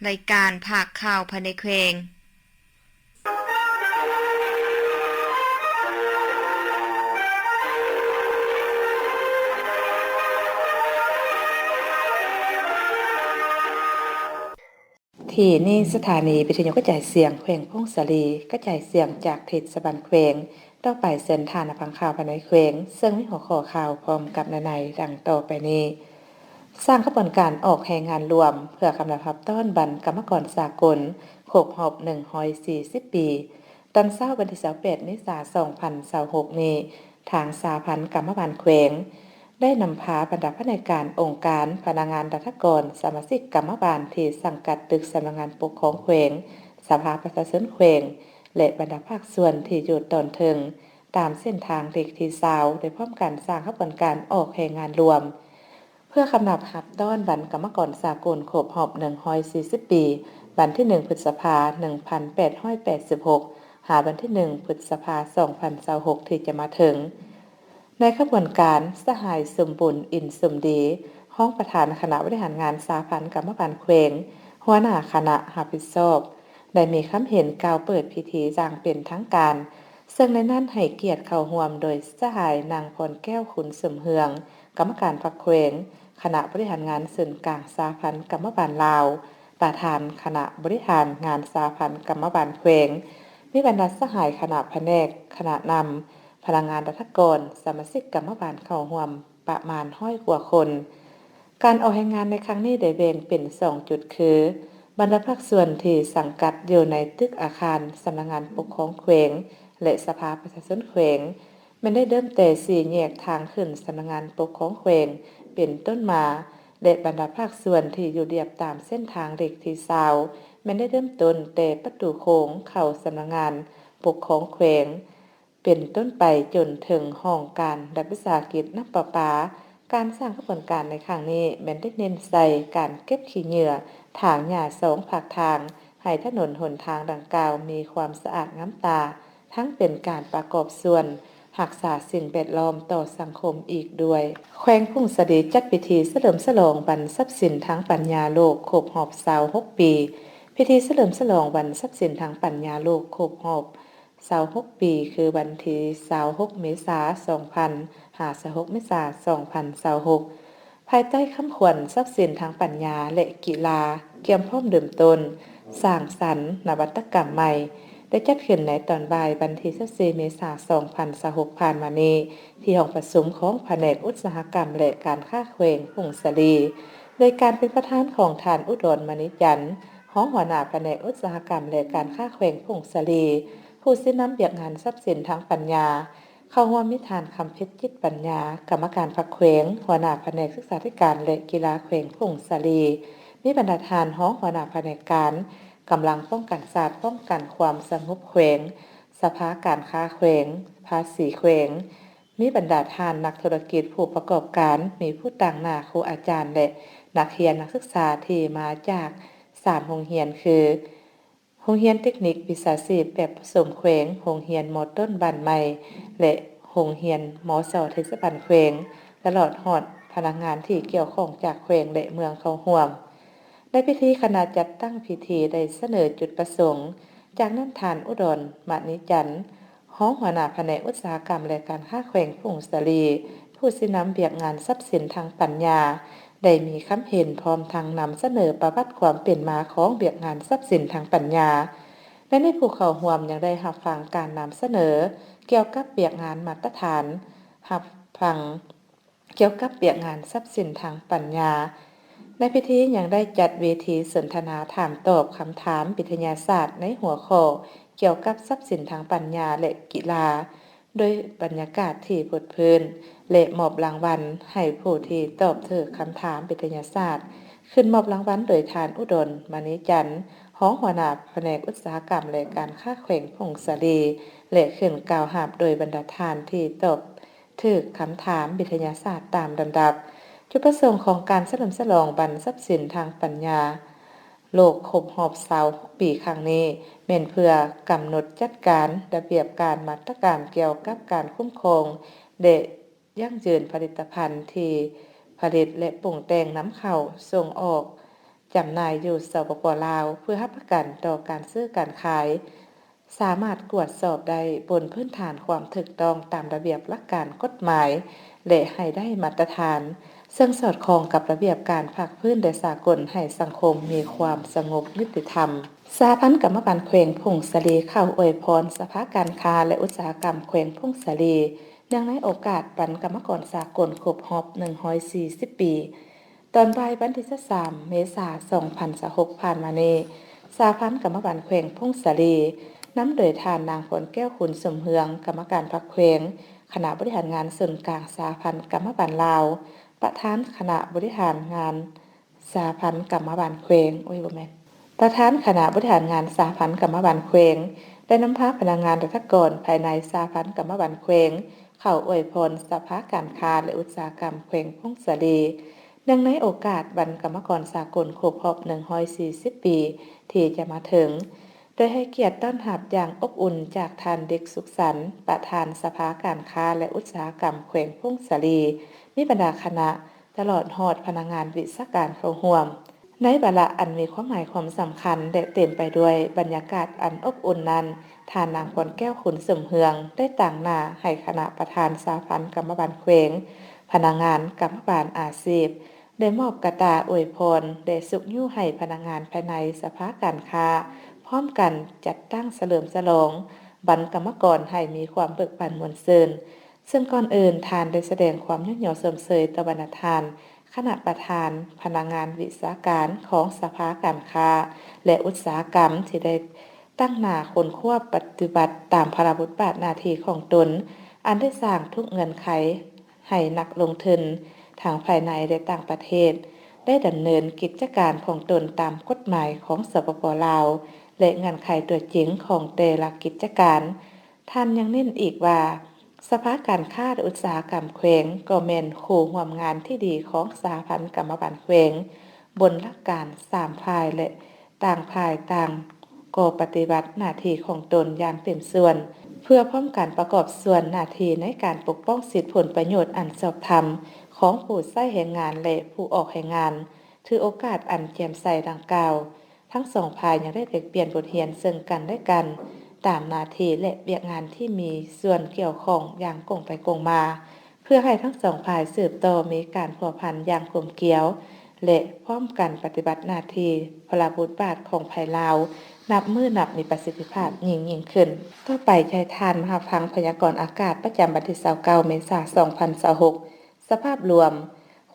ລາຍການພາກຂ່າວພາຍໃນແຂວງ. ທີ່ນີ້ສະຖານີວິທະຍຸກະຈາຍສຽງແຂວງຜົ້ງສາລີ ກະຈາຍສຽງຈາກເທດສະບານແຂວງ. ຕໍ່ໄປເຊີນທ່ານຮັບຟັງຂ່າວພາຍໃນແຂວງ ເຊິ່ງມີຫົວຂໍ້ຂ່າວພ້ອມກັບເນື້ອໃນດັ່ງຕໍ່ໄປນີ້. ສ້າງຂະບວນການອອກແຮງງານລວມ ເພື່ອກຳລັບຮັບຕ້ອນວັນກຳມະກອນສາກົນຄົບຮອບໜຶ່ງຮ້ອຍສີ່ສິບປີ. ຕອນເຊົ້າວັນທີຊາວແປດ ເມສາ ສອງພັນຊາວຫົກນີ້ ທາງສະຫະພັນກຳມະບານແຂວງ ໄດ້ນຳພາບັນດາພະແນກການ, ອົງການ, ພະນັກງານລັດຖະກອນ, ສະມາຊິກກຳມະບານທີ່ສັງກັດຕຶກສຳນັກງານປົກຄອງແຂວງ, ສະພາປະຊາຊົນແຂວງ ແລະ ບັນດາພາກສ່ວນທີ່ຢູ່ຕອນເທິງ ຕາມເສັ້ນທາງເລກທີຊາວ ໄດ້ພ້ອມກັນສ້າງຂະບວນການອອກແຮງງານລວມ ເພື່ອກຳລັບຮັບຕ້ອນວັນກຳມະກອນສາກົນຄົບຮອບໜຶ່ງຮ້ອຍສີ່ສິບປີ ວັນທີໜຶ່ງ ພຶດສະພາ ໜຶ່ງພັນແປດຮ້ອຍແປດສິບຫົກ ຫາວັນທີໜຶ່ງ ພຶດສະພາ ສອງພັນຊາວຫົກ ທີ່ຈະມາເຖິງ. ໃນຂະບວນການ, ສະຫາຍ ສົມບຸນ ອິນສົມດີ ຮອງປະທານຄະນະບໍລິຫານງານສະຫະພັນກຳມະບານແຂວງ, ຫົວໜ້າຄະນະຮັບຜິດຊອບ ໄດ້ມີຄຳເຫັນກ່າວເປີດພິທີຢ່າງເປັນທາງການ, ເຊິ່ງໃນນັ້ນໃຫ້ກຽດເຂົ້າຮ່ວມໂດຍສະຫາຍ ນາງ ພອນແກ້ວ ຄຸນສົມເຮືອງ ກຳມະການພັກແຂວງ, ຄະນະບໍລິຫານງານສູນກາງສະຫະພັນກຳມະບານລາວ, ປະທານຄະນະບໍລິຫານງານສະຫະພັນກຳມະບານແຂວງ, ມີບັນດາສະຫາຍຄະນະພະແນກ, ຄະນະນຳ, ພະນັກງານລັດຖະກອນ, ສະມາຊິກກຳມະບານເຂົ້າຮ່ວມປະມານຮ້ອຍກວ່າຄົນ. ການອອກແຮງງານໃນຄັ້ງນີ້ໄດ້ແບ່ງເປັນສອງຈຸດ ຄື ບັນດາພາກສ່ວນທີ່ສັງກັດຢູ່ໃນຕຶກອາຄານສຳນັກງານປົກຄອງແຂວງ ແລະ ສະພາປະຊາຊົນແຂວງ, ແມ່ນໄດ້ເລີ່ມແຕ່ສີ່ແຍກທາງຂຶ້ນສຳນັກງານປົກຄອງແຂວງເປັນຕົ້ນມາ ແລະ ບັນດາພາກສ່ວນທີ່ຢູ່ລຽບຕາມເສັ້ນທາງເລກທີຊາວ ແມ່ນໄດ້ເລີ່ມຕົ້ນແຕ່ປະຕູໂຄ້ງເຂົ້າສຳນັກງານປົກຄອງແຂວງເປັນຕົ້ນໄປ ຈົນເຖິງຫ້ອງການລັດວິສາຫະກິດນ້ຳປະປາ. ການສ້າງຂະບວນການໃນຄັ້ງນີ້ແມ່ນໄດ້ເນັ້ນໃສ່ການເກັບຂີ້ເຫຍື້ອ, ຖາງຫຍ້າສອງພາກທາງ ໃຫ້ຖະໜົນຫົນທາງດັ່ງກ່າວມີຄວາມສະອາດງາມຕາ, ທັງເປັນການປະກອບສ່ວນຮັກສາສິ່ງແວດລ້ອມຕໍ່ສັງຄົມອີກດ້ວຍ. ແຂວງຜົ້ງສາລີຈັດພິທີສະເຫຼີມສະຫຼອງວັນຊັບສິນທາງປັນຍາໂລກຄົບຮອບຊາວຫົກປີ. ພິທີສະເຫຼີມສະຫຼອງວັນຊັບສິນທາງປັນຍາໂລກຄົບຮອບຊາວຫົກປີ ຄືວັນທີຊາວຫົກ ເມສາ ສອງພັນ ຫາ ຊາວຫົກ ເມສາ ສອງພັນຊາວຫົກ ພາຍໃຕ້ຄຳຂວັນ ຊັບສິນທາງປັນຍາ ແລະ ກິລາ ກຽມພ້ອມເລີ່ມຕົ້ນ ສ້າງສັນ ນະວັດຕະກຳໃໝ່ ໄດ້ຈັດຂຶ້ນໃນຕອນບ່າຍວັນທີຊາວສີ່ ເມສາ ສອງພັນຊາວຫົກ ຜ່ານມານີ້ ທີ່ຫ້ອງປະຊຸມຂອງພະແນກອຸດສາຫະກຳ ແລະ ການຄ້າແຂວງຜົ້ງສາລີ ໂດຍການເປັນປະທານຂອງທ່ານ ອຸດອນ ມະນີຈັນ ຮອງຫົວໜ້າພະແນກອຸດສາຫະກຳ ແລະ ການຄ້າແຂວງຜົ້ງສາລີ, ຜູ້ຊີ້ນຳວຽກງານຊັບສິນທາງປັນຍາ. ເຂົ້າຮ່ວມມີທ່ານ ຄຳເພັດ ຈິດປັນຍາ ກຳມະການພັກແຂວງ, ຫົວໜ້າພະແນກສຶກສາທິການ ແລະ ກິລາແຂວງຜົ້ງສາລີ, ມີບັນດາທ່ານຮອງຫົວໜ້າພະແນກການ, ກຳລັງປ້ອງກັນຊາດ, ປ້ອງກັນຄວາມສະຫງົບແຂວງ, ສະພາການຄ້າແຂວງ, ພາສີແຂວງ, ມີບັນດາທ່ານນັກທຸລະກິດ, ຜູ້ປະກອບການ, ມີຜູ້ຕາງໜ້າ, ຄູອາຈານ ແລະ ນັກຮຽນນັກສຶກສາທີ່ມາຈາກສາມໂຮງຮຽນ ຄື ໂຮງຮຽນເຕັກນິກວິຊາຊີບແບບປະສົມແຂວງ, ໂຮງຮຽນ ມ.ຕົ້ນ ບ້ານໃໝ່ ແລະ ໂຮງຮຽນ ມ.ຊ ເທດສະບານແຂວງ, ຕະຫຼອດຮອດພະນັກງານທີ່ກ່ຽວຂ້ອງຈາກແຂວງ ແລະ ເມືອງເຂົ້າຮ່ວມ. ໃນພິທີ, ຄະນະຈັດຕັ້ງພິທີໄດ້ສະເໜີຈຸດປະສົງ, ຈາກນັ້ນທ່ານ ອຸດອນ ມະນີຈັນ ຮອງຫົວໜ້າພະແນກອຸດສາຫະກຳ ແລະ ການຄ້າແຂວງຜົ້ງສາລີ, ຜູ້ຊີ້ນຳວຽກງານຊັບສິນທາງປັນຍາ, ໄດ້ມີຄຳເຫັນພ້ອມທັງນຳສະເໜີປະຫວັດຄວາມເປັນມາຂອງວຽກງານຊັບສິນທາງປັນຍາ. ໃນນີ້, ຜູ້ເຂົ້າຮ່ວມຍັງໄດ້ຮັບຟັງການນຳສະເໜີກ່ຽວກັບວຽກງານມາດຕະຖານ, ຮັບຟັງ ກ່ຽວກັບວຽກງານຊັບສິນທາງປັນຍາ. ໃນພິທີຍັງໄດ້ຈັດເວທີສົນທະນາຖາມຕອບຄຳຖາມວິທະຍາສາດໃນຫົວຂໍ້ກ່ຽວກັບຊັບສິນທາງປັນຍາ ແລະ ກິລາ, ໂດຍບັນຍາກາດທີ່ເພີດເພີນ ແລະ ມອບລາງວັນໃຫ້ຜູ້ທີ່ຕອບຖືກຄຳຖາມວິທະຍາສາດ. ຂຶ້ນມອບລາງວັນໂດຍທ່ານ ອຸດອນ ມະນີຈັນ ຮອງຫົວໜ້າພະແນກອຸດສາຫະກຳ ແລະ ການຄ້າແຂວງຜົ້ງສາລີ ແລະ ຂຶ້ນກ່າວຮັບໂດຍບັນດາທ່ານທີ່ຕອບ ຖືກຄຳຖາມວິທະຍາສາດຕາມລຳດັບ. ຈຸດປະສົງຂອງການສະເຫຼີມສະຫຼອງວັນຊັບສິນທາງປັນຍາໂລກຄົບຮອບຊາວຫົກປີຄັ້ງນີ້ ແມ່ນເພື່ອກຳນົດຈັດການລະບຽບການມາດຕະການກ່ຽວກັບການຄຸ້ມຄອງ ແລະ ຢັ້ງຢືນຜະລິດຕະພັນທີ່ຜະລິດ ແລະ ປຸງແຕ່ງນຳເຂົ້າ, ສົ່ງອອກ, ຈຳໜ່າຍຢູ່ ສປປ ລາວ ເພື່ອຮັບປະກັນຕໍ່ການຊື້ການຂາຍ ສາມາດກວດສອບໄດ້ບົນພື້ນຖານຄວາມຖືກຕ້ອງຕາມລະບຽບຫຼັກການກົດໝາຍ ແລະ ໃຫ້ໄດ້ມາດຕະຖານ, ເຊິ່ງສອດຄ່ອງກັບລະບຽບການພາກພື້ນ ແລະ ສາກົນ ໃຫ້ສັງຄົມມີຄວາມສະຫງົບຍຸຕິທຳ. ສະຫະພັນກຳມະບານແຂວງຜົ້ງສາລີເຂົ້າອວຍພອນສະພາການຄ້າ ແລະ ອຸດສາຫະກຳແຂວງຜົ້ງສາລີ ເນື່ອງໃນໂອກາດວັນກຳມະກອນສາກົນຄົບຮອບໜຶ່ງຮ້ອຍສີ່ສິບປີ. ຕອນບ່າຍວັນທີຊາວສາມ ເມສາ ສອງພັນຊາວຫົກ ຜ່ານມານີ້, ສະຫະພັນກຳມະບານແຂວງຜົ້ງສາລີ ນຳໂດຍທ່ານນາງ ພອນແກ້ວ ຂຸນສົມເຮືອງ ກຳມະການພັກແຂວງ, ຄະນະບໍລິຫານງານສູນກາງສະຫະພັນກຳມະບານລາວ, ປະທານຄະນະບໍລິຫານງານສະຫະພັນກຳມະບານແຂວງ, ໂອ້ຍ ບໍ່ແມ່ນ, ປະທານຄະນະບໍລິຫານງານສະຫະພັນກຳມະບານແຂວງ ໄດ້ນຳພາພະນັກງານລັດຖະກອນພາຍໃນສະຫະພັນກຳມະບານແຂວງ ເຂົ້າອວຍພອນສະພາການຄ້າ ແລະ ອຸດສາຫະກຳແຂວງຜົ້ງສາລີ ເນື່ອງໃນໂອກາດວັນກຳມະກອນສາກົນຄົບຮອບໜຶ່ງຮ້ອຍສີ່ສິບປີທີ່ຈະມາເຖິງ, ໂດຍໃຫ້ກຽດຕ້ອນຮັບຢ່າງອົບອຸ່ນຈາກທ່ານ ເດັກ ສຸກສັນ ປະທານສະພາການຄ້າ ແລະ ອຸດສາຫະກຳແຂວງຜົ້ງສາລີ, ມີບັນດາຄະນະ ຕະຫຼອດຮອດພະນັກງານວິຊາການເຂົ້າຮ່ວມ. ໃນວາລະອັນມີຄວາມໝາຍຄວາມສຳຄັນ ແລະ ເຕັມໄປດ້ວຍບັນຍາກາດອັນອົບອຸ່ນນັ້ນ, ທ່ານນາງ ພອນແກ້ວ ຂຸນສົມເຮືອງ ໄດ້ຕາງໜ້າໃຫ້ຄະນະປະທານສະຫະພັນກຳມະບານແຂວງ, ພະນັກງານ, ກຳມະບານອາຊີບ ໄດ້ມອບກະຕ່າອວຍພອນ ແລະ ຊຸກຍູ້ໃຫ້ພະນັກງານພາຍໃນສະພາການຄ້າ ພ້ອມກັນຈັດຕັ້ງສະເຫຼີມສະຫຼອງວັນກຳມະກອນໃຫ້ມີຄວາມເບີກບານມ່ວນຊື່ນ. ເຊິ່ງກ່ອນອື່ນ ທ່ານໄດ້ສະແດງຄວາມຍ້ອງຍໍຊົມເຊີຍຕໍ່ບັນດາທ່ານຄະນະປະທານ, ພະນັກງານວິຊາການຂອງສະພາການຄ້າ ແລະ ອຸດສາຫະກຳ ທີ່ໄດ້ຕັ້ງໜ້າຄົ້ນຄວ້າປະຕິບັດຕາມພາລະບົດບາດໜ້າທີ່ຂອງຕົນ, ອັນໄດ້ສ້າງທຸກເງື່ອນໄຂໃຫ້ນັກລົງທຶນທັງພາຍໃນ ແລະ ຕ່າງປະເທດ ໄດ້ດຳເນີນກິດຈະການຂອງຕົນຕາມກົດໝາຍຂອງ ສປປ ລາວ ແລະ ເງື່ອນໄຂຕົວຈິງຂອງແຕ່ລະກິດຈະການ. ທ່ານຍັງເນັ້ນອີກວ່າ ສະພາການຄ້າ ແລະ ອຸດສາຫະກຳແຂວງ ກໍແມ່ນຄູ່ຮ່ວມງານທີ່ດີຂອງສະຫະພັນກຳມະບານແຂວງ ບົນຫຼັກການສາມຝ່າຍ ແລະ ຕ່າງຝ່າຍຕ່າງກໍປະຕິບັດໜ້າທີ່ຂອງຕົນຢ່າງເຕັມສ່ວນ ເພື່ອພ້ອມກັນປະກອບສ່ວນໜ້າທີ່ໃນການປົກປ້ອງສິດຜົນປະໂຫຍດອັນຊອບທຳຂອງຜູ້ໃຊ້ແຮງງານ ແລະ ຜູ້ອອກແຮງງານ. ຖືໂອກາດອັນແຈ່ມໃສດັ່ງກ່າວ, ທັງສອງຝ່າຍຍັງໄດ້ແລກປ່ຽນບົດຮຽນເຊິ່ງກັນແລະກັນ ຕາມໜ້າທີ່ ແລະ ວຽກງານທີ່ມີສ່ວນກ່ຽວຂ້ອງຢ່າງກົງໄປກົງມາ, ເພື່ອໃຫ້ທັງສອງຝ່າຍສືບຕໍ່ມີການພົວພັນຢ່າງກົມກຽວ ແລະ ພ້ອມກັນປະຕິບັດໜ້າທີ່ພາລະບົດບາດຂອງຝ່າຍລາວ ນັບມື້ນັບມີປະສິດທິພາບຍິ່ງໆຂຶ້ນ. ຕໍ່ໄປຈະໃຫ້ທ່ານມາຮັບຟັງພະຍາກອນອາກາດປະຈຳວັນທີຊາວເກົ້າ ເມສາ ສອງພັນຊາວຫົກ. ສະພາບລວມ,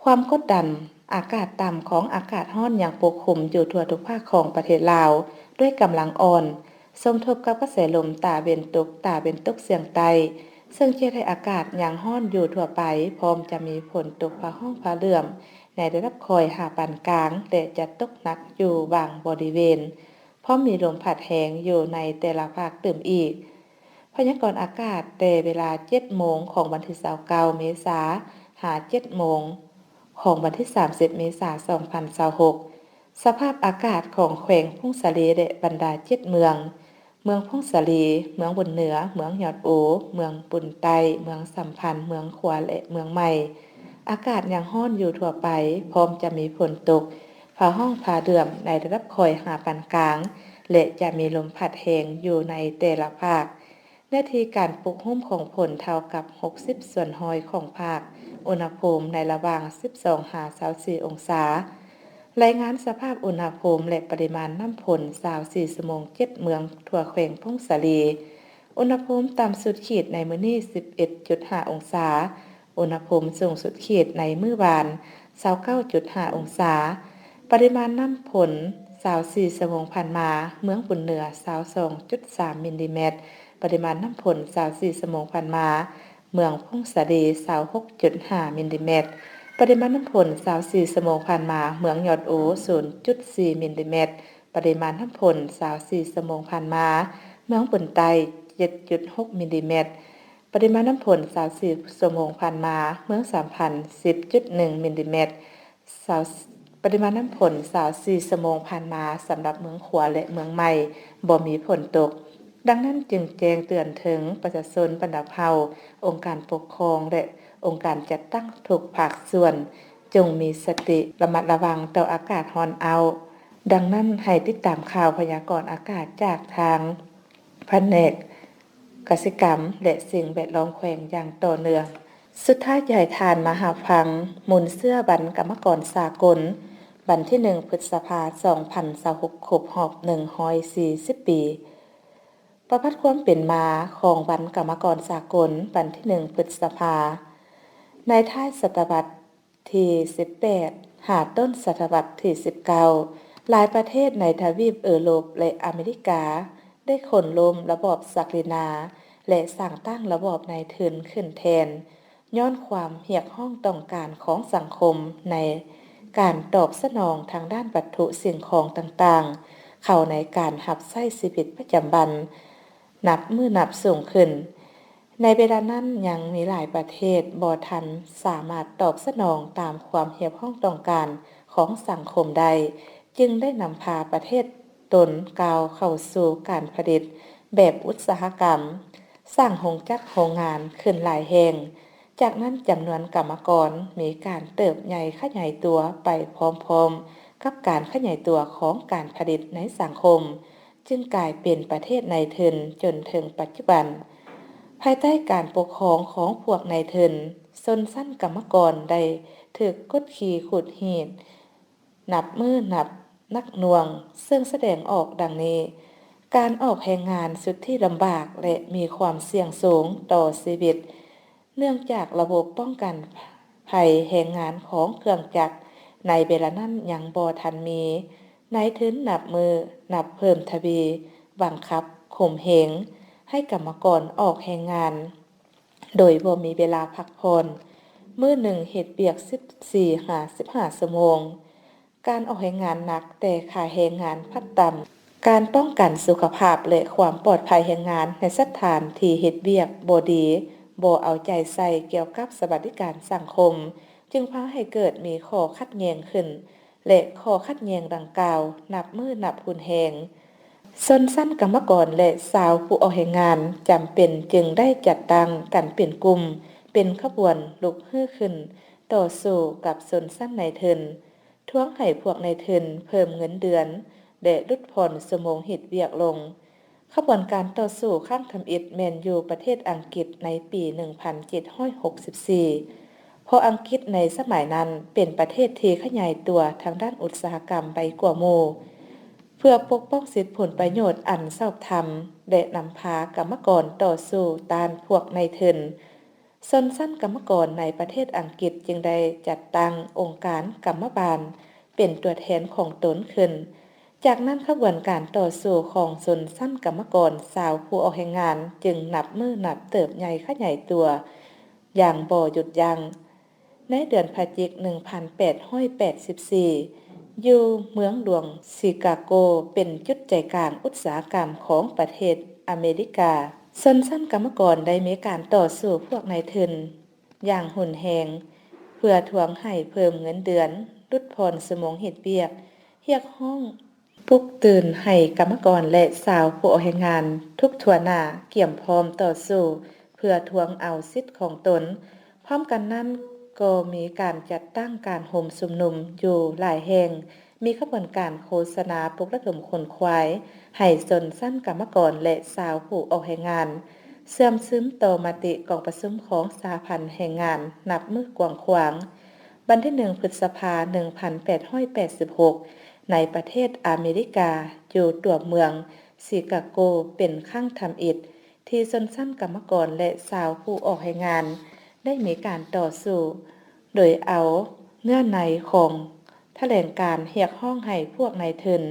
ຄວາມກົດດັນອາກາດຕ່ຳຂອງອາກາດຮ້ອນຍັງປົກຄຸມຢູ່ທົ່ວທຸກພາກຂອງປະເທດລາວດ້ວຍກຳລັງອ່ອນ, ສົມທົບກັບກະແສລົມຕາເວັນຕົກ, ຕາເວັນຕົກສຽງໃຕ້, ເຊິ່ງຈະເຮັດໃຫ້ອາກາດຍັງຮ້ອນຢູ່ທົ່ວໄປ, ພ້ອມຈະມີຝົນຕົກຟ້າຮ້ອງຟ້າເຫຼື້ອມໃນລະດັບຄ່ອຍຫາປານກາງ ແລະ ຈະຕົກໜັກຢູ່ບາງບໍລິເວນ, ພ້ອມມີລົມພັດແຮງຢູ່ໃນແຕ່ລະພາກຕື່ມອີກ. ພະຍາກອນອາກາດແຕ່ເວລາເຈັດໂມງຂອງວັນທີຊາວເກົ້າ ເມສາ ຫາ ເຈັດໂມງຂອງວັນທີສາມສິບ ເມສາ ສອງພັນຊາວຫົກ. ສະພາບອາກາດຂອງແຂວງຜົ້ງສາລີ ແລະ ບັນດາເຈັດເມືອງ, ເມືອງຜົ້ງສາລີ, ເມືອງບຸນເໜືອ, ເມືອງຍອດອູ, ເມືອງບຸນໃຕ້, ເມືອງສຳພັນ, ເມືອງຂວາ ແລະ ເມືອງໃໝ່. ອາກາດຍັງຮ້ອນຢູ່ທົ່ວໄປ, ພ້ອມຈະມີຝົນຕົກ, ຟ້າຮ້ອງຟ້າເຫຼື້ອມໃນລະດັບຄ່ອຍຫາປານກາງ ແລະ ຈະມີລົມພັດແຮງຢູ່ໃນແຕ່ລະພາກ. ເນື້ອທີ່ການປົກຫຸ້ມຂອງຝົນເທົ່າກັບຫົກສິບສ່ວນຮ້ອຍຂອງພາກ, ອຸນຫະພູມໃນລະຫວ່າງສິບສອງຫາຊາວສີ່ອົງສາ. ລາຍງານສະພາບອຸນຫະພູມ ແລະ ປະລິມານນ້ຳຝົນຊາວສີ່ຊົ່ວໂມງເຈັດເມືອງທົ່ວແຂວງຜົ້ງສາລີ. ອຸນຫະພູມຕ່ຳສຸດຂີດໃນມື້ນີ້ສິບເອັດຈຸດຫ້າອົງສາ, ອຸນຫະພູມສູງສຸດຂີດໃນມື້ວານຊາວເກົ້າຈຸດຫ້າອົງສາ. ປະລິມານນ້ຳຝົນຊາວສີ່ຊົ່ວໂມງຜ່ານມາ, ເມືອງບຸນເໜືອຊາວສອງຈຸດສາມມິນລີແມັດ, ປະລິມານນ້ຳຝົນຊາວສີ່ຊົ່ວໂມງຜ່ານມາ, ເມືອງຜົ້ງສາລີຊາວຫົກຈຸດຫ້າມິນລີແມັດ, ປະລິມານນ້ຳຝົນຊາວສີ່ຊົ່ວໂມງຜ່ານມາ, ເມືອງຍອດອູສູນຈຸດສີ່ມິນລີແມັດ, ປະລິມານນ້ຳຝົນຊາວສີ່ຊົ່ວໂມງຜ່ານມາ, ເມືອງບຸນໃຕ້ເຈັດຈຸດຫົກມິນລີແມັດ, ປະລິມານນ້ຳຝົນຊາວສີ່ຊົ່ວໂມງຜ່ານມາ, ເມືອງສຳພັນສິບຈຸດໜຶ່ງມິນລີແມັດ, ຊາວ ປະລິມານນ້ຳຝົນຊາວສີ່ຊົ່ວໂມງຜ່ານມາ ສຳລັບເມືອງຂວາ ແລະ ເມືອງໃໝ່ບໍ່ມີຝົນຕົກ. ດັ່ງນັ້ນຈຶ່ງແຈ້ງເຕືອນເຖິງປະຊາຊົນບັນດາເຜົ່າ, ອົງການປົກຄອງ ແລະ ອົງການຈັດຕັ້ງທຸກພາກສ່ວນ ຈົ່ງມີສະຕິລະມັດລະວັງຕໍ່ອາກາດຮ້ອນອ້າວ. ດັ່ງນັ້ນ, ໃຫ້ຕິດຕາມຂ່າວພະຍາກອນອາກາດຈາກທາງພະແນກກະສິກຳ ແລະ ສິ່ງແວດລ້ອມແຂວງຢ່າງຕໍ່ເນື່ອງ. ສຸດທ້າຍ, ຢາກໃຫ້ທ່ານມາຮັບຟັງມູນເຊື້ອວັນກຳມະກອນສາກົນ ວັນທີໜຶ່ງ ພຶດສະພາ ສອງພັນຊາວຫົກ ຄົບຮອບ ໜຶ່ງຮ້ອຍສີ່ສິບປີ. ປະຫວັດຄວາມເປັນມາຂອງວັນກຳມະກອນສາກົນ ວັນທີໜຶ່ງ ພຶດສະພາ. ໃນທ້າຍສະຕະວັດທີສິບແປດ ຫາຕົ້ນສະຕະວັດທີສິບເກົ້າ, ຫຼາຍປະເທດໃນທະວີບເອີຣົບ ແລະ ອາເມລິກາ ໄດ້ໂຄ່ນລົ້ມລະບອບສັກດິນາ ແລະ ສ້າງຕັ້ງລະບອບນາຍທຶນຂຶ້ນແທນ, ຍ້ອນຄວາມຮຽກຮ້ອງຕ້ອງການຂອງສັງຄົມໃນການຕອບສະໜອງທາງດ້ານວັດຖຸສິ່ງຂອງຕ່າງໆ ເຂົ້າໃນການຮັບໃຊ້ຊີວິດປະຈຳວັນ ນັບມື້ນັບສູງຂຶ້ນ. ໃນເວລານັ້ນ, ຍັງມີຫຼາຍປະເທດບໍ່ທັນສາມາດຕອບສະໜອງຕາມຄວາມຮຽກຮ້ອງຕ້ອງການຂອງສັງຄົມໄດ້, ຈຶ່ງໄດ້ນຳພາປະເທດຕົນກ້າວເຂົ້າສູ່ການຜະລິດແບບອຸດສາຫະກຳ, ສ້າງໂຮງຈັກໂຮງງານຂຶ້ນຫຼາຍແຫ່ງ. ຈາກນັ້ນ, ຈຳນວນກຳມະກອນມີການເຕີບໃຫຍ່ຂະຫຍາຍຕົວໄປພ້ອມໆກັບການຂະຫຍາຍຕົວຂອງການຜະລິດໃນສັງຄົມ, ຈຶ່ງກາຍເປັນປະເທດນາຍທຶນຈົນເຖິງປັດຈຸບັນ. ພາຍໃຕ້ການປົກຄອງຂອງພວກນາຍທຶນ, ຊົນຊັ້ນກຳມະກອນໄດ້ຖືກກົດຂີ່ຂູດຮີດ ນັບມື້ນັບໜັກໜ່ວງ, ເຊິ່ງສະແດງອອກດັ່ງນີ້: ການອອກແຮງງານສຸດທີ່ລຳບາກ ແລະ ມີຄວາມສ່ຽງສູງຕໍ່ຊີວິດ, ເນື່ອງຈາກລະບົບປ້ອງກັນໄພແຮງງານຂອງເຄື່ອງຈັກໃນເວລານັ້ນຍັງບໍ່ທັນມີ, ນາຍທຶນນັບມື້ນັບເພີ່ມທະວີ, ບັງຄັບຂົ່ມເຫງໃຫ້ກຳມະກອນອອກແຮງງານ ໂດຍບໍ່ມີເວລາພັກຜ່ອນ, ມື້ໜຶ່ງເຮັດວຽກສິບສີ່ຫາສິບຫ້າຊົ່ວໂມງ, ການອອກແຮງງານໜັກແຕ່ຄ່າແຮງງານພັດຕ່ຳ, ການປ້ອງກັນສຸຂະພາບ ແລະ ຄວາມປອດໄພແຮງງານໃນສະຖານທີ່ເຮັດວຽກບໍ່ດີ, ບໍ່ເອົາໃຈໃສ່ກ່ຽວກັບສະຫວັດດີການສັງຄົມ, ຈຶ່ງພາໃຫ້ເກີດມີຂໍ້ຂັດແຍ່ງຂຶ້ນ ແລະ ຂໍ້ຂັດແຍ່ງດັ່ງກ່າວນັບມື້ນັບຮຸນແຮງ. ຊົນຊັ້ນກຳມະກອນ ແລະ ຊາວຜູ້ອອກແຮງງານຈຳເປັນຈຶ່ງໄດ້ຈັດຕັ້ງກັນເປັນກຸ່ມ, ເປັນຂະບວນລຸກຮືຂຶ້ນຕໍ່ສູ້ກັບຊົນຊັ້ນນາຍທຶນ, ທວງໃຫ້ພວກນາຍທຶນເພີ່ມເງິນເດືອນ ແລະ ຫຼຸດຜ່ອນຊົ່ວໂມງເຮັດວຽກລົງ. ຂະບວນການຕໍ່ສູ້ຄັ້ງທຳອິດແມ່ນຢູ່ປະເທດອັງກິດໃນປີໜຶ່ງພັນເຈັດຮ້ອຍຫົກສິບສີ່ ເພາະອັງກິດໃນສະໄໝນັ້ນເປັນປະເທດທີ່ຂະຫຍາຍຕົວທາງດ້ານອຸດສາຫະກຳໄວກວ່າໝູ່. ເພື່ອປົກປ້ອງສິດຜົນປະໂຫຍດອັນຊອບທຳ ແລະ ນຳພາກຳມະກອນຕໍ່ສູ້ຕ້ານພວກນາຍທຶນ, ຊົນຊັ້ນກຳມະກອນໃນປະເທດອັງກິດຈຶ່ງໄດ້ຈັດຕັ້ງອົງການກຳມະບານເປັນຕົວແທນຂອງຕົນຂຶ້ນ. ຈາກນັ້ນຂະບວນການຕໍ່ສູ້ຂອງຊົນຊັ້ນກຳມະກອນຊາວຜູ້ອອກແຮງງານຈຶ່ງນັບມື້ນັບເຕີບໃຫຍ່ຂະຫຍາຍຕົວຢ່າງບໍ່ຢຸດຢັ້ງ. ໃນເດືອນພະຈິກ ໜຶ່ງພັນແປດຮ້ອຍແປດສິບສີ່ ຢູ່ເມືອງຫຼວງຊີກາໂກ ເປັນຈຸດໃຈກາງອຸດສາຫະກຳຂອງປະເທດອາເມລິກາ. ຊົນຊັ້ນກຳມະກອນໄດ້ມີການຕໍ່ສູ້ພວກນາຍທຶນຢ່າງຮຸນແຮງ ເພື່ອທວງໃຫ້ເພີ່ມເງິນເດືອນ, ຫຼຸດຜ່ອນຊົ່ວໂມງເຮັດວຽກ, ຮຽກຮ້ອງ ປຸກຕື່ນໃຫ້ກຳມະກອນ ແລະ ຊາວຜູ້ອອກແຮງງານທຸກທົ່ວໜ້າກຽມພ້ອມຕໍ່ສູ້ເພື່ອທວງເອົາສິດຂອງຕົນ. ພ້ອມກັນນັ້ນກໍມີການຈັດຕັ້ງການໂຮມຊຸມນຸມຢູ່ຫຼາຍແຫ່ງ, ມີຂະບວນການໂຄສະນາປຸກລະດົມຂົນຂວາຍໃຫ້ຊົນຊັ້ນກຳມະກອນ ແລະ ຊາວຜູ້ອອກແຮງງານເຊື່ອມຊຶມຕໍ່ມະຕິກອງປະຊຸມຂອງສະຫະພັນແຮງງານນັບມື້ກວ້າງຂວາງ. ວັນທີໜຶ່ງ ພຶດສະພາ ໜຶ່ງພັນແປດຮ້ອຍແປດສິບຫົກ ໃນປະເທດອາເມລິກາ, ຢູ່ຕົວເມືອງຊີກາໂກ ເປັນຄັ້ງທຳອິດທີ່ຊົນຊັ້ນກຳມະກອນ ແລະ ຊາວຜູ້ອອກແຮງງານໄດ້ມີການຕໍ່ສູ້, ໂດຍເອົາເນື້ອໃນຂອງຖະແຫຼງການຮຽກຮ້ອງໃຫ້ພວກນາຍທຶນ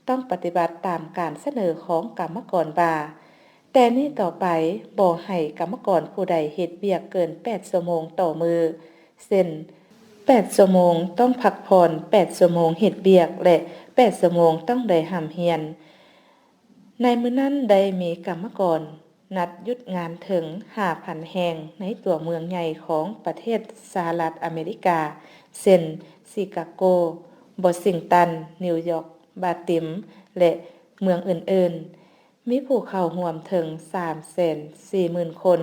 ຕ້ອງປະຕິບັດຕາມການສະເໜີຂອງກຳມະກອນວ່າ, ແຕ່ນີ້ຕໍ່ໄປບໍ່ໃຫ້ກຳມະກອນຜູ້ໃດເຮັດວຽກເກີນແປດຊົ່ວໂມງຕໍ່ມື້, ເຊັ່ນ ແປດຊົ່ວໂມງຕ້ອງພັກຜ່ອນ, ແປດຊົ່ວໂມງເຮັດວຽກ ແລະ ແປດຊົ່ວໂມງຕ້ອງໄດ້ຮ່ຳຮຽນ. ໃນມື້ນັ້ນໄດ້ມີກຳມະກອນນັດຢຸດງານເຖິງຫ້າພັນແຫ່ງໃນຕົວເມືອງໃຫຍ່ຂອງປະເທດສະຫະລັດອາເມລິກາ, ເຊັ່ນ ຊີກາໂກ, ວໍຊິງຕັນ, ນິວຢອກ, ບາຕິມ ແລະ ເມືອງອື່ນໆ. ມີຜູ້ເຂົ້າຮ່ວມເຖິງສາມແສນສີ່ໝື່ນຄົນ.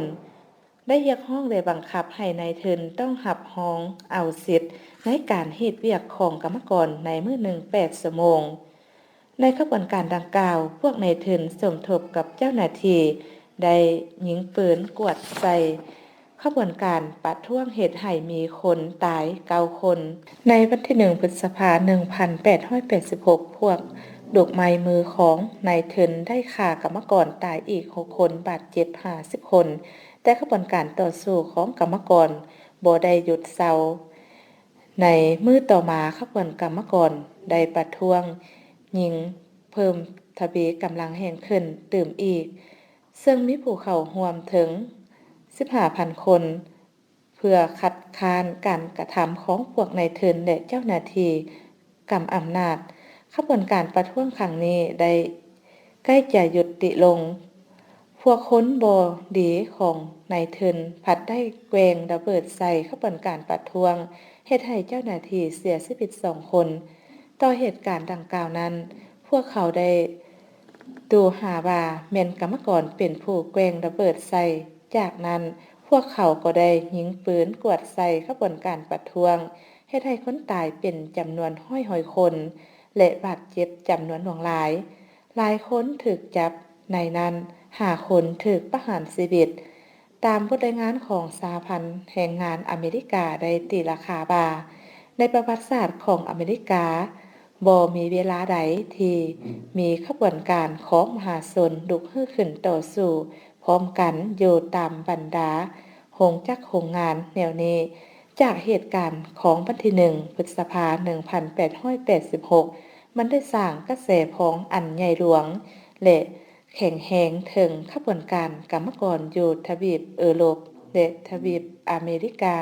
ໄດ້ຮຽກຮ້ອງ ແລະ ບັງຄັບໃຫ້ນາຍທຶນຕ້ອງຮັບຮອງເອົາສິດໃນການເຮັດວຽກຂອງກຳມະກອນໃນມື້ໜຶ່ງແປດຊົ່ວໂມງ. ໃນຂະບວນການດັ່ງກ່າວ, ພວກນາຍທຶນສົມທົບກັບເຈົ້າໜ້າທີ່ໄດ້ຍິງປືນກວດໃສ່ຂະບວນການປະທ້ວງ, ເຮັດໃຫ້ມີຄົນຕາຍເກົ້າຄົນ. ໃນວັນທີໜຶ່ງ ພຶດສະພາ ໜຶ່ງພັນແປດຮ້ອຍແປດສິບຫົກ, ພວກລູກໄມ້ມືຂອງນາຍທຶນໄດ້ຂ້າກຳມະກອນຕາຍອີກຫົກຄົນ, ບາດເຈັບຫ້າສິບຄົນ, ແຕ່ຂະບວນການຕໍ່ສູ້ຂອງກຳມະກອນບໍ່ໄດ້ຢຸດເຊົາ. ໃນມື້ຕໍ່ມາ, ຂະບວນກຳມະກອນໄດ້ປະທ້ວງ, ຍິງເພີ່ມທະວີກຳລັງແຮງຂຶ້ນຕື່ມອີກ, ເຊິ່ງມີຜູ້ເຂົ້າຮ່ວມເຖິງສິບຫ້າພັນຄົນ ເພື່ອຄັດຄ້ານການກະທຳຂອງພວກນາຍທຶນ ແລະ ເຈົ້າໜ້າທີ່ກຳອຳນາດ. ຂະບວນການປະທ້ວງຄັ້ງນີ້ໄດ້ໃກ້ຈະຍຸຕິລົງ. ພວກຄົນບໍ່ດີຂອງນາຍທຶນພັດໄດ້ແກວ່ງລະເບີດໃສ່ຂະບວນການປະທ້ວງ, ເຮັດໃຫ້ເຈົ້າໜ້າທີ່ເສຍຊີວິດສອງຄົນ. ຕໍ່ເຫດການດັ່ງກ່າວນັ້ນ, ພວກເຂົາໄດ້ຕູ່ຫາວ່າແມ່ນກຳມະກອນເປັນຜູ້ແກວ່ງລະເບີດໃສ່. ຈາກນັ້ນ, ພວກເຂົາກໍໄດ້ຍິງປືນກວດໃສ່ຂະບວນການປະທ້ວງ, ເຮັດໃຫ້ຄົນຕາຍເປັນຈຳນວນຮ້ອຍໆຄົນ ແລະ ບາດເຈັບຈຳນວນຫຼວງຫຼາຍ. ຫຼາຍຄົນຖືກຈັບ, ໃນນັ້ນຫ້າຄົນຖືກປະຫານຊີວິດ. ຕາມບົດລາຍງານຂອງສະຫະພັນແຮງງານອາເມລິກາໄດ້ຕີລາຄາວ່າ, ໃນປະຫວັດສາດຂອງອາເມລິກາ, ບໍ່ມີເວລາໃດທີ່ມີຂະບວນການຂອງມະຫາຊົນລຸກຮືຂຶ້ນຕໍ່ສູ້ພ້ອມກັນຢູ່ຕາມບັນດາໂຮງຈັກໂຮງງານແນວນີ້. ຈາກເຫດການຂອງວັນທີໜຶ່ງ ພຶດສະພາ ໜຶ່ງພັນແປດຮ້ອຍແປດສິບຫົກ ມັນໄດ້ສ້າງກະແສພອງອັນໃຫຍ່ຫຼວງ ແລະ ແຂງແຮງເຖິງຂະບວນການກຳມະກອນຢູ່ທະວີບເອີຣົບ ແລະ ທະວີບອາເມລິກາ,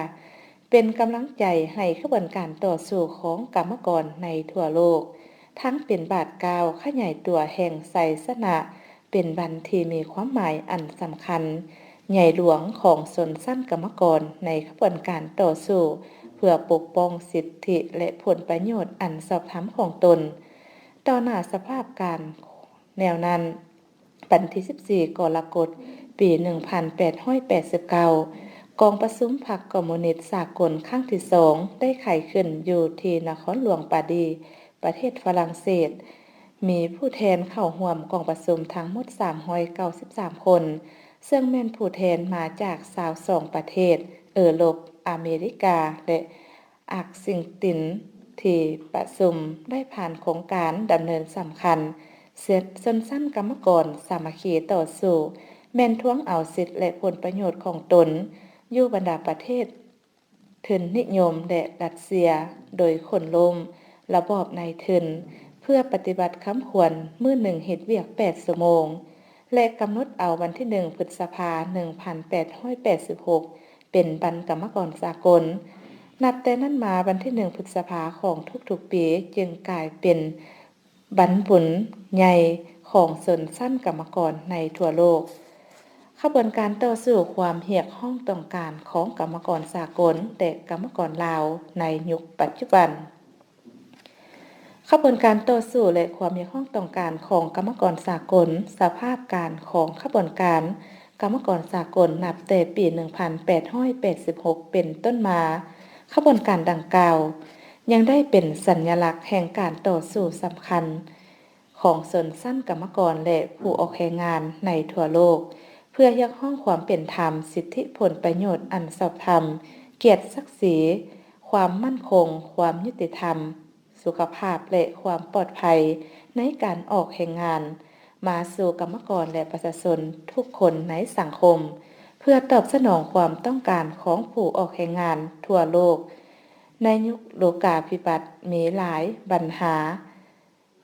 ເປັນກຳລັງໃຈໃຫ້ຂະບວນການຕໍ່ສູ້ຂອງກຳມະກອນໃນທົ່ວໂລກ, ທັງເປັນບາດກ້າວຂະຫຍາຍຕົວແຫ່ງໄຊຊະນະ, ເປັນວັນທີ່ມີຄວາມໝາຍອັນສຳຄັນໃຫຍ່ຫຼວງຂອງຊົນຊັ້ນກຳມະກອນໃນຂະບວນການຕໍ່ສູ້ເພື່ອປົກປ້ອງສິດທິ ແລະ ຜົນປະໂຫຍດອັນຊອບທຳຂອງຕົນ. ຕໍ່ໜ້າສະພາບການແນວນັ້ນ, ວັນທີສິບສີ່ ກໍລະກົດ ປີໜຶ່ງພັນແປດຮ້ອຍແປດສິບເກົ້າ ກອງປະຊຸມພັກຄອມມູນິດສາກົນຄັ້ງທີສອງ ໄດ້ໄຂຂຶ້ນຢູ່ທີ່ນະຄອນຫຼວງປາຣີ, ປະເທດຝຣັ່ງເສດ. ມີຜູ້ແທນເຂົ້າຮ່ວມກອງປະຊຸມທັງໝົດສາມຮ້ອຍເກົ້າສິບສາມຄົນ, ເຊິ່ງແມ່ນຜູ້ແທນມາຈາກຊາວສອງປະເທດ, ເອີຣົບ, ອາເມລິກາ ແລະ ອາກຊິງຕິນ. ທີ່ປະຊຸມໄດ້ຜ່ານໂຄງການດຳເນີນສຳຄັນ ເຊັ່ນ ຊົນຊັ້ນກຳມະກອນສາມັກຄີຕໍ່ສູ້, ແມ່ນທວງເອົາສິດ ແລະ ຜົນປະໂຫຍດຂອງຕົນ ຢູ່ບັນດາປະເທດທຶນນິຍົມ ແລະ ຣັດເຊຍ, ໂດຍໂຄ່ນລົ້ມລະບອບນາຍທຶນ ເພື່ອປະຕິບັດຄຳຂວັນມື້ໜຶ່ງເຮັດວຽກແປດຊົ່ວໂມງ ແລະ ກຳນົດເອົາວັນທີໜຶ່ງ ພຶດສະພາ ໜຶ່ງພັນແປດຮ້ອຍແປດສິບຫົກ ເປັນວັນກຳມະກອນສາກົນ. ນັບແຕ່ນັ້ນມາ, ວັນທີໜຶ່ງ ພຶດສະພາຂອງທຸກໆປີ ຈຶ່ງກາຍເປັນວັນບຸນໃຫຍ່ຂອງຊົນຊັ້ນກຳມະກອນໃນທົ່ວໂລກ. ຂະບວນການຕໍ່ສູ້ຄວາມຮຽກຮ້ອງຕ້ອງການຂອງກຳມະກອນສາກົນ ແລະ ກຳມະກອນລາວໃນຍຸກປັດຈຸບັນ. ຂະບວນການຕໍ່ສູ້ ແລະ ຄວາມຮຽກຮ້ອງຕ້ອງການຂອງກຳມະກອນສາກົນ, ສະພາບການຂອງຂະບວນການກຳມະກອນສາກົນນັບແຕ່ປີໜຶ່ງພັນແປດຮ້ອຍແປດສິບຫົກເປັນຕົ້ນມາ, ຂະບວນການດັ່ງກ່າວຍັງໄດ້ເປັນສັນຍະລັກແຫ່ງການຕໍ່ສູ້ສຳຄັນ ຂອງຊົນຊັ້ນກຳມະກອນ ແລະ ຜູ້ອອກແຮງງານໃນທົ່ວໂລກ ເພື່ອຮຽກຮ້ອງຄວາມເປັນທຳ, ສິດທິຜົນປະໂຫຍດອັນຊອບທຳ, ກຽດສັກສີ, ຄວາມໝັ້ນຄົງ, ຄວາມຍຸຕິທຳ, ສຸຂະພາບ ແລະ ຄວາມປອດໄພໃນການອອກແຮງງານ ມາສູ່ກຳມະກອນ ແລະ ປະຊາຊົນທຸກຄົນໃນສັງຄົມ, ເພື່ອຕອບສະໜອງຄວາມຕ້ອງການຂອງຜູ້ອອກແຮງງານທົ່ວໂລກ. ໃນຍຸກໂລກາພິບັດມີຫຼາຍບັນຫາ,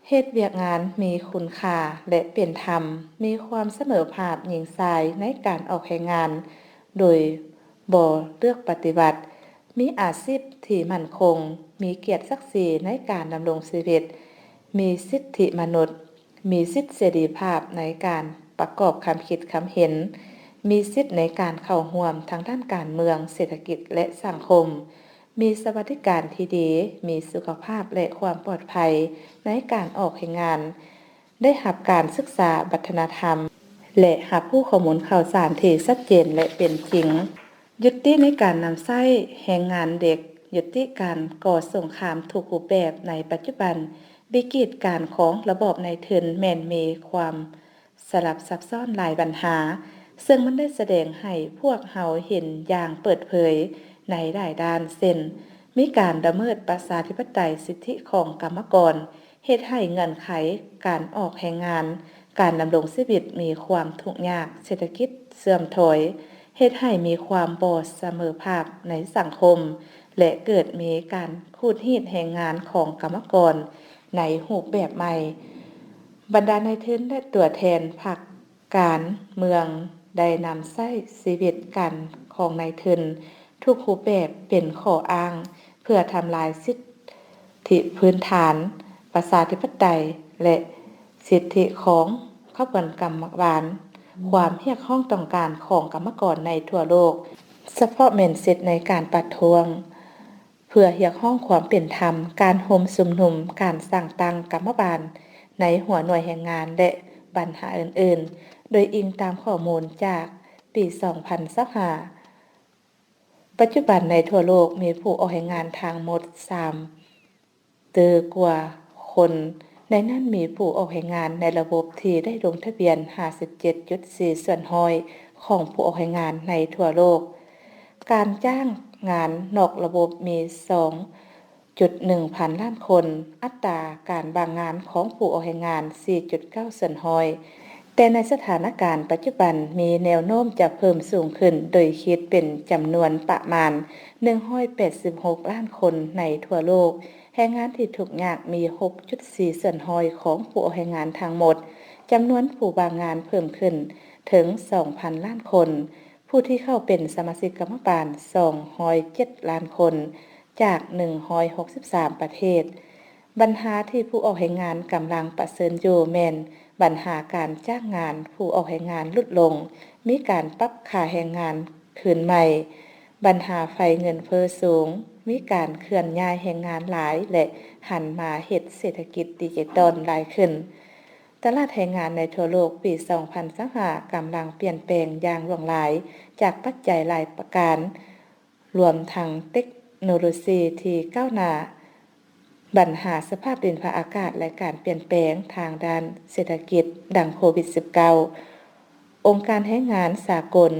ເຮັດວຽກງານມີຄຸນຄ່າ ແລະ ເປັນທຳ, ມີຄວາມສະເໝີພາບຍິງຊາຍໃນການອອກແຮງງານໂດຍບໍ່ເລືອກປະຕິວັດ, ມີອາຊີບທີ່ໝັ້ນຄົງ, ມີກຽດສັກສີໃນການດຳລົງຊີວິດ, ມີສິດທິມະນຸດ, ມີສິດເສລີພາບໃນການປະກອບຄຳຄິດຄຳເຫັນ, ມີສິດໃນການເຂົ້າຮ່ວມທາງດ້ານການເມືອງ, ເສດຖະກິດ ແລະ ສັງຄົມ, ມີສະຫວັດດີການທີ່ດີ, ມີສຸຂະພາບ ແລະ ຄວາມປອດໄພໃນການອອກແຮງງານ, ໄດ້ຮັບການສຶກສາວັດທະນະທຳ ແລະ ຮັບຮູ້ຂໍ້ມູນຂ່າວສານທີ່ຊັດເຈນ ແລະ ເປັນຈິງ. ຍຸຕິໃນການນຳໃຊ້ແຮງງານເດັກ, ຍຸຕິການກໍ່ສົງຄາມທຸກຮູບແບບໃນປັດຈຸບັນ, ວິກິດການຂອງລະບອບນາຍທຶນແມ່ນມີຄວາມສະຫຼັບຊັບຊ້ອນຫຼາຍບັນຫາ, ເຊິ່ງມັນໄດ້ສະແດງໃຫ້ພວກເຮົາເຫັນຢ່າງເປີດເຜີຍໃນຫຼາຍດ້ານ, ເຊັ່ນ ມີການລະເມີດປະຊາທິປະໄຕ, ສິດທິຂອງກຳມະກອນ, ເຮັດໃຫ້ເງື່ອນໄຂການອອກແຮງງານ, ການດຳລົງຊີວິດມີຄວາມທຸກຍາກ, ເສດຖະກິດເສື່ອມຖອຍ, ເຮັດໃຫ້ມີຄວາມບໍ່ສະເໝີພາບໃນສັງຄົມ ແລະ ເກີດມີການຂູດຮີດແຮງງານຂອງກຳມະກອນໃນຮູບແບບໃໝ່. ບັນດານາຍທຶນ ແລະ ຕົວແທນພັກການເມືອງໄດ້ນຳໃຊ້ຊີວິດການຂອງນາຍທຶນທຸກຮູບແບບເປັນຂໍ້ອ້າງ ເພື່ອທຳລາຍສິດທິພື້ນຖານປະຊາທິປະໄຕ ແລະ ສິດທິຂອງຂະບວນກຳມະບານ, ຄວາມຮຽກຮ້ອງຕ້ອງການຂອງກຳມະກອນໃນທົ່ວໂລກ, ສະເພາະແມ່ນສິດໃນການປະທ້ວງເພື່ອຮຽກຮ້ອງຄວາມເປັນທຳ, ການໂຮມຊຸມນຸມ, ການສ້າງຕັ້ງກຳມະບານໃນຫົວໜ່ວຍແຮງງານ ແລະ ບັນຫາອື່ນໆ, ໂດຍອີງຕາມຂໍ້ມູນຈາກປີສອງພັນຊາວຫ້າ. ປັດຈຸບັນໃນທົ່ວໂລກມີຜູ້ອອກແຮງງານທັງໝົດສາມຕື້ກວ່າຄົນ, ໃນນັ້ນມີຜູ້ອອກແຮງງານໃນລະບົບທີ່ໄດ້ລົງທະບຽນຫ້າສິບເຈັດຈຸດສີ່ສ່ວນຮ້ອຍຂອງຜູ້ອອກແຮງງານໃນທົ່ວໂລກ. ການຈ້າງງານນອກລະບົບມີສອງຈຸດໜຶ່ງພັນລ້ານຄົນ, ອັດຕາການວ່າງງານຂອງຜູ້ອອກແຮງງານສີ່ຈຸດເກົ້າສ່ວນຮ້ອຍ. ແຕ່ໃນສະຖານະການປັດຈຸບັນມີແນວໂນ້ມຈະເພີ່ມສູງຂຶ້ນ ໂດຍຄິດເປັນຈຳນວນປະມານໜຶ່ງຮ້ອຍແປດສິບຫົກລ້ານຄົນໃນທົ່ວໂລກ. ແຮງງານທີ່ທຸກຍາກມີຫົກຈຸດສີ່ສ່ວນຮ້ອຍຂອງຜູ້ອອກແຮງງານທັງໝົດ. ຈຳນວນຜູ້ວ່າງງານເພີ່ມຂຶ້ນເຖິງສອງພັນລ້ານຄົນ. ຜູ້ທີ່ເຂົ້າເປັນສະມາຊິກກຳມະບານສອງຮ້ອຍເຈັດລ້ານຄົນ ຈາກໜຶ່ງຮ້ອຍຫົກສິບສາມປະເທດ. ບັນຫາທີ່ຜູ້ອອກແຮງງານກຳລັງປະເຊີນຢູ່ແມ່ນບັນຫາການຈ້າງງານຜູ້ອອກແຮງງານຫຼຸດລົງ, ມີການປັບຄ່າແຮງງານຄືນໃໝ່, ບັນຫາໄຟເງິນເຟີ້ສູງ, ມີການເຄື່ອນຍ້າຍແຮງງານຫຼາຍ ແລະ ຫັນມາເຮັດເສດຖະກິດດິຈິຕອນຫຼາຍຂຶ້ນ. ຕະຫຼາດແຮງງານໃນທົ່ວໂລກປີສອງພັນຊາວຫ້າກຳລັງປ່ຽນແປງຢ່າງຫຼວງຫຼາຍ ຈາກປັດໄຈຫຼາຍປະການ, ລວມທັງເຕັກໂນໂລຊີທີ່ກ້າວໜ້າ, ບັນຫາສະພາບດິນຟ້າອາກາດ ແລະ ການປ່ຽນແປງທາງດ້ານເສດຖະກິດ ດັ່ງໂຄວິດສິບເກົ້າ. ອົງການແຮງງານສາກົນ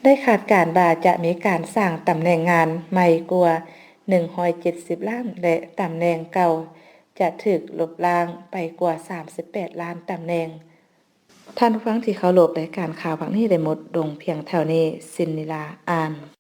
ໄດ້ຄາດການວ່າຈະມີການສ້າງຕຳແໜ່ງງານໃໝ່ກວ່າໜຶ່ງຮ້ອຍເຈັດສິບລ້ານ ແລະ ຕຳແໜ່ງເກົ່າຈະຖືກລົບລ້າງໄປກວ່າສາມສິບແປດລ້ານຕຳແໜ່ງ. ທ່ານຜູ້ຟັງທີ່ເຄົາລົບ, ລາຍການຂ່າວພາກນີ້ໄດ້ໝົດລົງພຽງເທົ່ານີ້. ສິນນິລາ ອ່ານ.